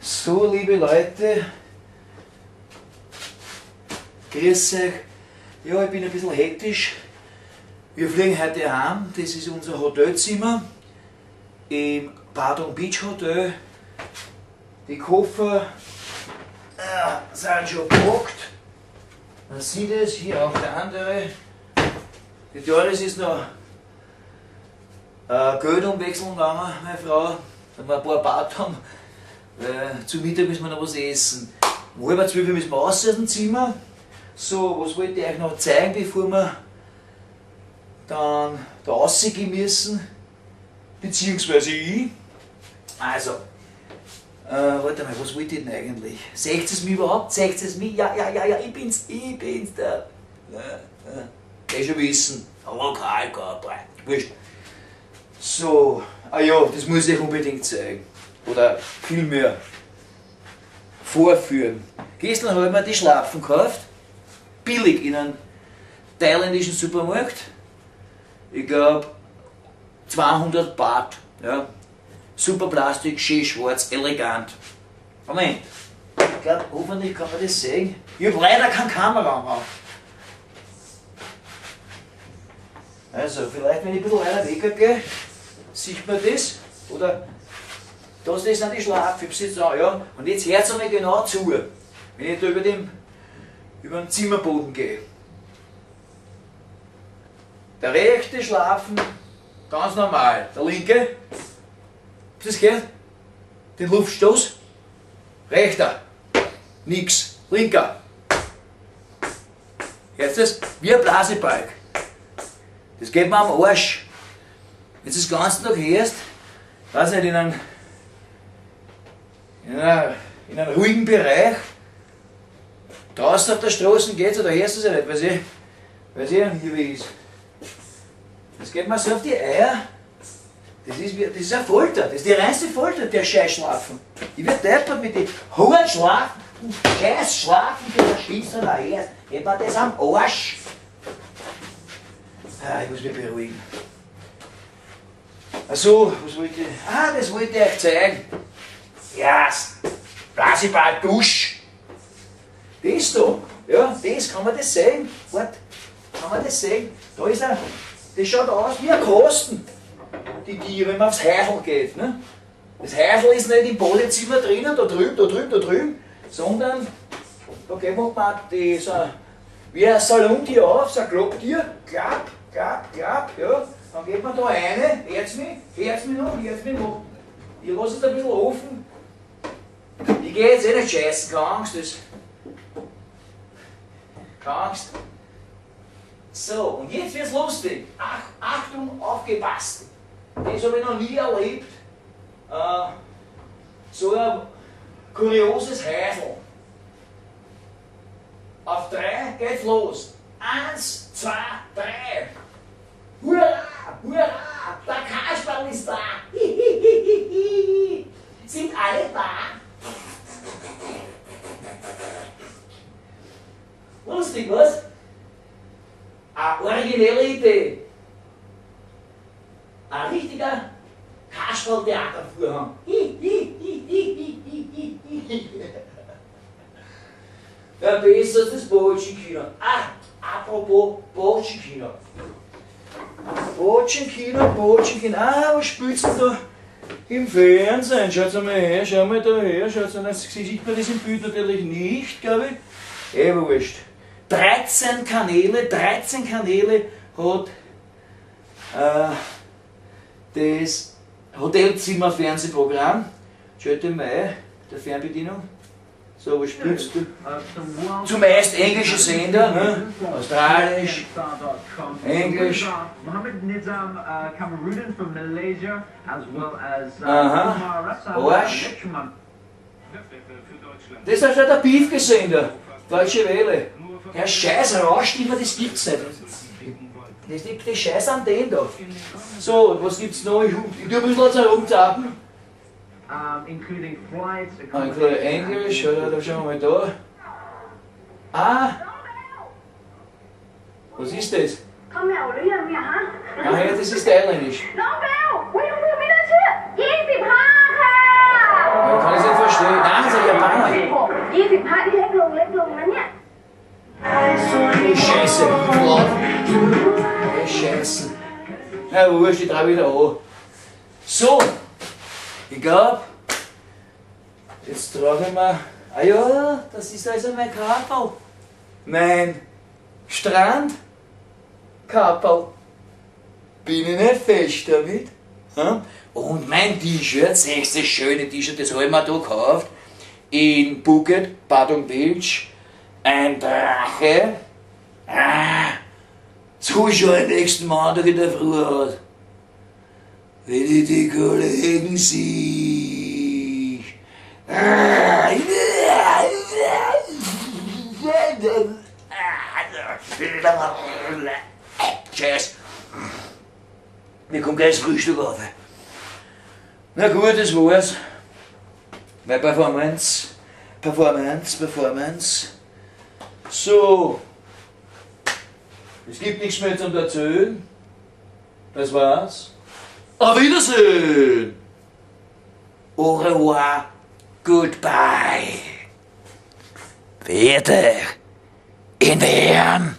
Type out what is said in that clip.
So, liebe Leute, grüß euch. Ja, ich bin ein bisschen hektisch. Wir fliegen heute heim. Das ist unser Hotelzimmer im Patong Beach Hotel. Die Koffer sind schon gepackt. Man sieht es, hier auch der andere. Die Doris ist noch Geld umwechseln gegangen, meine Frau, weil wir ein paar Baht haben. Weil zu Mittag müssen wir noch was essen. Um 11:30 müssen wir raus aus dem Zimmer. So, was wollte ich euch noch zeigen, bevor wir dann da rausgehen müssen? Beziehungsweise ich. Also, warte mal, was wollte ich denn eigentlich? Seht es mich überhaupt? Seht es mich? Ja, ja, ja, ja, ich bin's der. Ja, schon wissen. Lokal, Cowboy. Wurscht. So, ah ja, das muss ich unbedingt zeigen. Oder vielmehr vorführen. Gestern habe ich mir die Schlafen gekauft. Billig in einem thailändischen Supermarkt. Ich glaube 200 Baht. Ja. Super Plastik, schön schwarz, elegant. Moment, ich glaube, hoffentlich kann man das sehen. Ich habe leider keine Kamera mehr. Also, vielleicht wenn ich ein bisschen weiter weggehe, sieht man das. Oder das sind die Schlafen, ich sitze da, ja. Und jetzt hört es mir genau zu, wenn ich da über den Zimmerboden gehe. Der rechte Schlafen, ganz normal. Der linke, habt ihr das gehört? Den Luftstoß. Rechter, nix. Linker. Hört das? Wie ein Blasebalg. Das geht mir am Arsch. Wenn du das ganze Tag hörst, weiß nicht, in einem ruhigen Bereich, draußen auf der Straße geht's, oder hörst du es ja nicht, weil sie hier wie ist. Das geht mir so auf die Eier. Das ist eine Folter, das ist die reinste Folter, der Scheiß-Schlafen. Ich werd deppert mit den hohen Schlafen und Scheiß-Schlafen, die da schießen da her. Geht mir das am Arsch. Ah, ich muss mich beruhigen. Achso, was wollte ich? Ah, das wollte ich euch zeigen. Ja, Blasebad, Dusch. Das da, ja, das, kann man das sehen? Warte, kann man das sehen? Da ist er, das schaut aus wie ein Kasten. Die Tiere, wenn man aufs Häusl geht. Ne? Das Häusl ist nicht im Badezimmer drinnen, da drüben, da drüben, da drüben, sondern da geht man die, so, wie ein Salontier auf, so ein Klapptier, klapp, klapp, klapp, ja. Dann geht man da rein, hört's mich noch, hört's mich noch. Ich lasse es ein bisschen offen. Ich gehe jetzt eh nicht scheißen, keine Angst, das. Keine Angst. So, und jetzt wird's lustig. Ach, Achtung, aufgepasst. Das habe ich noch nie erlebt. So ein kurioses Häusl. Auf 3 geht's los. 1, 2, 3. Hurra, hurra, der Kasperl ist da. Hihihihi. Sind alle da? Lustig, was? Eine originelle Idee. Ein richtiger Kasperltheatervorhang. Ja, besser als das Botschenkino. Ah, apropos Botschenkino. Botschenkino, Botschenkino. Ah, was spielst du da im Fernsehen? Schaut mal her, schau mal da her, schaut mal. Das sieht man das im Bild natürlich nicht, glaube ich. Eh, wurscht. 13 Kanäle, 13 Kanäle hat das Hotelzimmer-Fernsehprogramm. Schalte mal der Fernbedienung. So, was spielst du? Zumeist englische Sender, ne? Australisch, Englisch. Aha, Arsch. Das ist ja der Beefke-Sender, Deutsche Welle. Der Scheiß rauscht immer, das gibt's nicht. Das liegt die Scheiß Antenne da. So, was gibt's noch? Ich tue ein bisschen jetzt herumzappen. Including flights, Englisch, oder? Da schauen wir mal da. Ah! Was ist das? Ah ja, das ist thailändisch. Ja, kann ich nicht verstehen. Nein, Na wurscht, ich trau wieder an. So, ich glaub, jetzt trage ich mir, ah ja, das ist also mein Kaperl. Mein Strandkaperl. Bin ich nicht fest damit? Hm? Und mein T-Shirt, siehst du, das schöne T-Shirt, das habe ich mir da gekauft. In Phuket, Patong Beach. Ein Drache. Ah, so schau ich nächsten Montag in der Früh aus. Wenn ich die Kollegen sehe. Scheiß. Mir kommt gleich das Frühstück auf. Na gut, das war's. Meine Performance. Performance, Performance. So. Es gibt nichts mehr zum Erzählen. Das war's. Auf Wiedersehen! Au revoir. Goodbye. Werde in Wern.